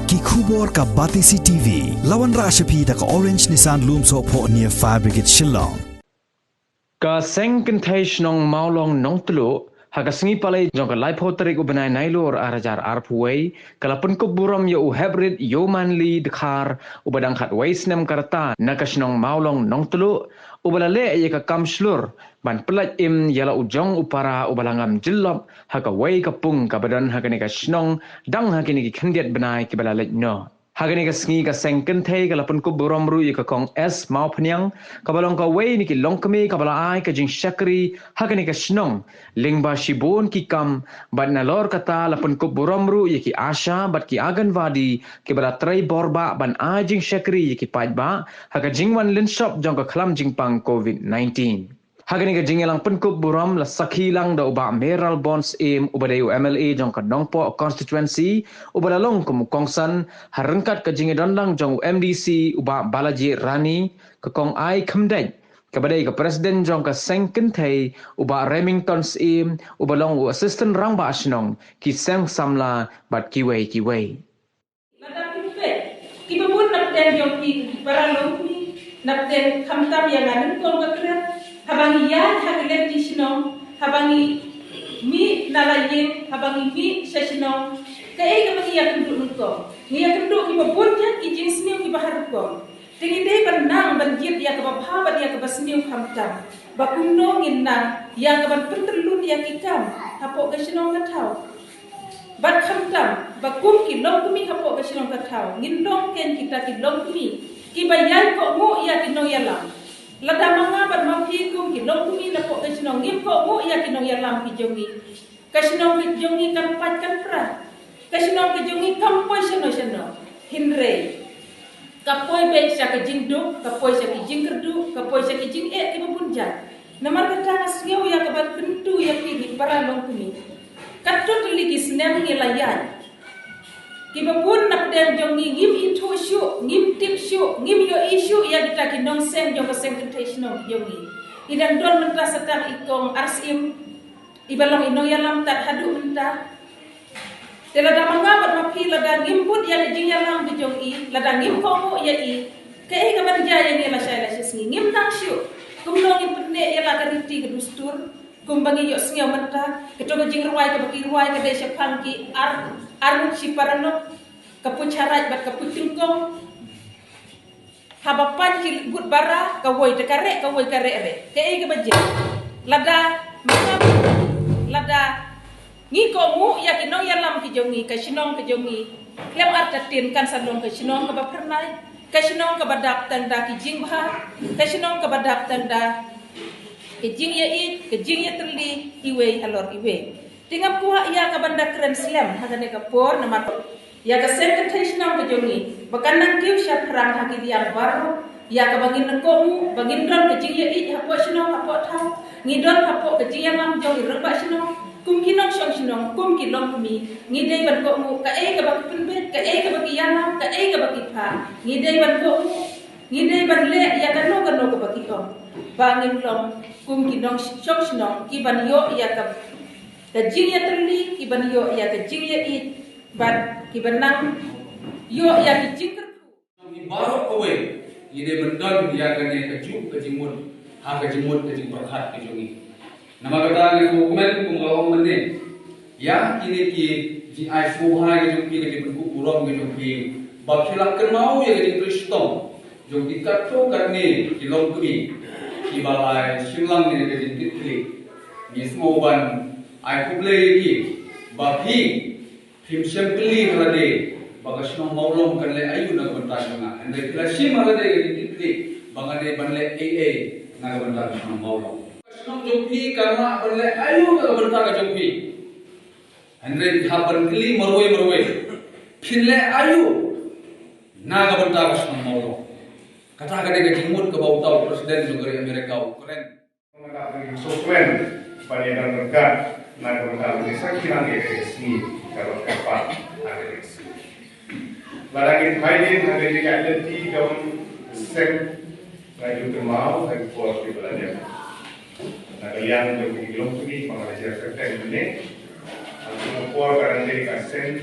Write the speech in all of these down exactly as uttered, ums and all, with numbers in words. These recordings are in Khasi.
Ki khubor ka Batesi T V. La wanrah sha phi da ka Orange Nissan Lumsohphoh near Fire Brigade Shillong. Ka seng kynthei shnong Mawlong Nongtluh, ha ka sngi Palei jong ka laiphew tarik u bnai Nailur ar hajar arphew wei, ka la pynkup burom ïa u Heprit Yomanli Dkhar, uba dang khatwei snem ka rta na ka shnong Mawlong Nongtluh, uba la leh ïa ka kam shlur ban pyllait im ïa la u jong u para uba la ngam jyllop ha kawei ka pung kaba don ha kane ka shnong dang ha kine ki khyndiat bnai kiba la leit noh. Ha kane ka sngi ka seng kynthei ka la pynkup burom ruh ïa ka Kong S Mawphniang, kaba long kawei na ki longkmie kaba la ai ka jingshakri ha kane ka shnong lyngba shibun ki kam, bad nalor kata la pynkup burom ruh ïa ki ASHA bad ki Anganwadi kiba la trei borbah ban ai jingshakri ïa ki paidbah ha ka jingwan lynshop jong ka khlam jingpang covid nineteen. Ha kane ka jingïalang pynkup burom la sakhi lang da u Bah Mayralborn Syiem, uba dei u M L A jong ka Nongpoh constituency, uba la long kum u kongsan ha ryngkat ka jingïadon lang jong u M D C, u Bah Balaji Rani, ka Kong Ai Khymdeit, kaba dei ka president jong ka seng kynthei, u Bah Remington Syiem, uba long u assistant rangbah shnong, ki seng samla bad kiwei kiwei. Lada phi peit, kiba bun na pdeng jong phi ki para longkmie, na pdeng khamtam ïa nga nyngkong ka kren, haba ngi ïaid ha ki lynti shnong, haba ngi mih na la ïing, haba ngi mih sha shnong, kaei kaba ngi ïakynduh nyngkong? Ngi ïakynduh kiba bun jait ki jingsniew kiba har rukom. Te ngi dei ban nang ban jied ïa kaba bha bad ïa kaba sniew khamtam. Ba kumno ngin nang ïa kaban pyntyllun ïa ki kam hapoh ka shnong ka thaw. Bad khamtam ba kum ki longkmie hapoh ka shnong ka thaw, ngin long kein kita ki longkmie kiba ïai kohnguh ïa ki nongïalam. Lada ma nga bad ma phi kum ki longkmie hapoh ka shnong ngim kohnguh ïa ki nongïalam ki jong ngi, ka shnong ka jong ngi kan pait kan pra. Ka shnong ka jong ngi kam poi shano shano. Hynrei ka poi beit sha ka jingduk, ka poi sha ki jingkyrduh, ka poi sha ki jingeh kiba bun jait. Namar kata nga sngew ïa kaban kyntu ïa phi ki para longkmie. Katto tylli ki snem ngi la ïaid, kiba bun na pdeng jong ngi ngim ithuh shuh, ngim tip shuh, ngim ïohi shuh ïa kita ki nongseng jong ka seng kynthei shnong ki jong ngi. Ki dang don mynta sa tang i Kong Arsim, iba long i nongïalam tad haduh mynta. Te lada ma nga bad ma phi lada ngim bud ïa ka jingïalam ka jong i, lada ngim kohnguh ïa i, kaei kaban jia ïa ngi lashai lashisngi? Ngim nang shuh. Kumno ngin pynneh ïa la ka riti ka dustur kumba ngi ïohsngew mynta? Kato ka jingrwai kaba ki rwai ka dei shaphang ki ar, arngut shi paranok, ka puit sharai bad ka puit tyngkong. Haba pan ki bud bara, kawei te ka reh, kawei ka reh reh. Kaei kaba jia? Lada, lada ngi kohnguh ïa ki nongïalam ki jong ngi, ka shnong ka jong ngi khlem artatien kan sa long ka shnong kaba phyrnai, ka shnong kaba dap tang da ki jingbha, ka shnong kaba dap tang da ki jingïaid, ki jingïatylli iwei halor iwei. Te ngam kwah ïa kaban da kren slem ha kane ka por namar ïa ka seng kynthei shnong ka jong ngi ba kan nang kiew shaphrang ha ki liang baroh, ïa kaba ngin kohnguh ba ngin don ka jingïaid hapoh shnong hapoh thaw, ngi don hapoh ka jingïalam jong i rangbah shnong. Kum ki nongshong shnong, kum ki longkmie, ngi dei ban kohnguh kaei kaba ki pynbeit, kaei kaba ki ïalam, kaei kaba ki phah. Ngi dei ban kohnguh, ngi dei ban leh ïa kano kano kaba ki ong, ba ngin long kum ki nongshong shnong kiban ïoh ïa ka, ka jingïatylli, kiban ïoh ïa ka jingïaid bad kiban nang ïoh ïa ki jingkyrkhu. Ngi baroh kawei ngi dei ban don ïa kane ka juk ka jingmut ha ka jingmut ka jingpyrkhat ka jong ngi. Namar kata ngi sngewkmen kum ka ong mynne ïa kine ki jingai sngewbha ka jong phi, ka jingpynkup burom ka jong phi, ba phi la kynmaw ïa ka jingtrei shitom jong ki katto katne ki longkmie kiba la shim lang ïa ka jingkitkhlieh. Ngi sngewbha ban ai khublei ïa ki ba phi phim shym pynlong ha lade ba ka shnong Mawlong kan leh aïu na ka bynta jong nga. Hynrei phi la shim ha lade ka jingkitkhlieh ba nga dei ban leh ei ei na ka bynta ka shnong Mawlong. Ka shnong jong phi kan lah ban leh aïu na ka bynta ka jong phi. Hynrei phi hap ban kylli marwei marwei, phin leh aïu na ka bynta ka shnong Mawlong. Kata ka dei ka jingmut kaba uta u president jong ka ri Amerika u kren. Nga da phi sngewkmen ban ïadon ryngkat na ka bynta ba ngi sakhi lang ïa ka sngi ka long ka pat ha ka sngi. Lada ngin phai dien ha ka jingïaid lynti jong seng, nga ju kynmaw ha ki por kiba la dep na ka liang jong ki longkmie ba nga la jer kyrteng mynne. Ha ki por ka dang dei ka seng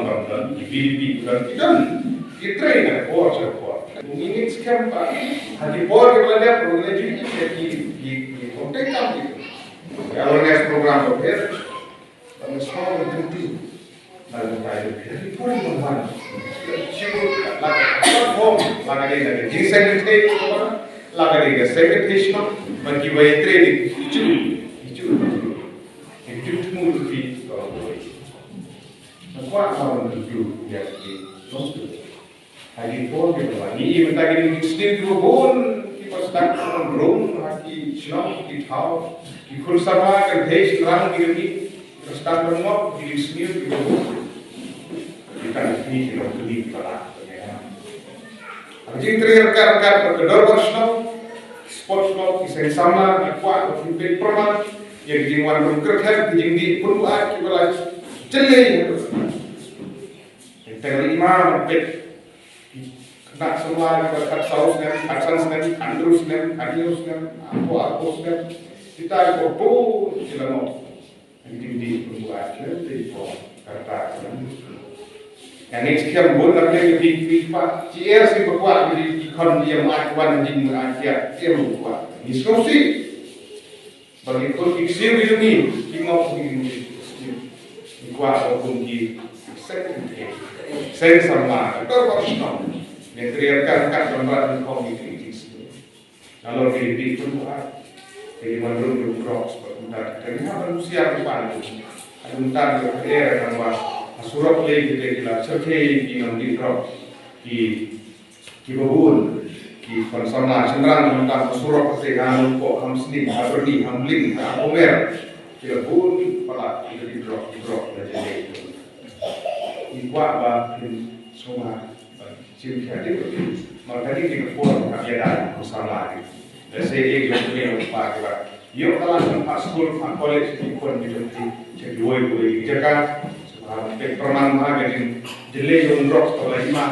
Shnong kam don, ki V D P ki don, ki don, ki trei na por sha por. Ngi ngeit skhem ba ha ki por kiba la dep ruh ngi la ju ïohi ïa ki, ki, ki kongsan kam ki. Awareness program ba pher, ba ngi sngewbha ban kyntu na ka bynta jong ki. Ki por kiba wan, shu la ka platform, la ka dei na ka jingseng ka thei, la ka dei ka seng ka thei shnong, ba kiba ïatrei ki ju, ki ju, ki ju thmu ki, ki ju. Nga kwah ban kyntu ïa ki nongtuh. Ha ki por kiba wan, ngi ïohi mynta ki dieng sniew kiba bun kiba sdang ban rung ha ki shnong, ki thaw, ki khun samla, kynthei shynrang, ki kmie, kiba sdang ban ngop ki dieng sniew kiba bun. Kita ki kmie kiba bun kiba lah. Ha ka jingtrei ryngkat ryngkat bad ka dorbar shnong, sport club, ki seng samla, nga kwah ba phin peit pyrman ïa ki jingwan rung kyrteng, ki jingdih pynbuaid kiba la jyllei. Tang la i ma peit. Khynnah samla kiba khatsaw snem, khatsan snem, khathynriew snem, khathynñiew snem, arphew, arphew snem. Kita kiba bun ki la ngop. Ki dei ban buh ïa ki, ki la ngop. Kata ka dei. Nga ngeit skhem bun na pdeng ki, ki, ki, ki, ki, ki, ki khon ïa ma ki wan jing ma ki ïa, ïa ma ki wan. Ngi sngewsih. Ba ki khun ki ksiew ki jong ngi, ki ngop ki jong ngi. Ngi kwah ba kum ki seng, seng samla, ka dorbar shnong. Ngi trei ryngkat ryngkat ban ban khong ki, ki, ki ksiew. Nalor ki dei ban buh ïa ki, ban rung rung drugs, ba kumta ka ngi hap ban husiar ban pan. Kumta ka era kan ba ha surok lei ki, ki la syrkhei ki nongdih drugs. Ki Kiba bun ki khun samla shynrang mynta ha surok, ha Nongpoh, ha Mynsngi, ha Byrni, ha Mling, ha Upper Mawkyrwat, ki la bun palat, ki la dih drok, dih drok, la jyllei. Ngi kwah ba phin sngewbha ban shim khia dei ba phin, namar kane ka dei ka por kaba ïada ïa ki khun samla ki. Lehse ïa ki ïoh pynïoh pa kiba ïoh ka lad ban phah skul, phah college, ki khun ki jong ki sha kiwei kiwei ki jaka. Sngewbha ban peit pyrman ha ka jingjyllei jong u drok kaba la hima.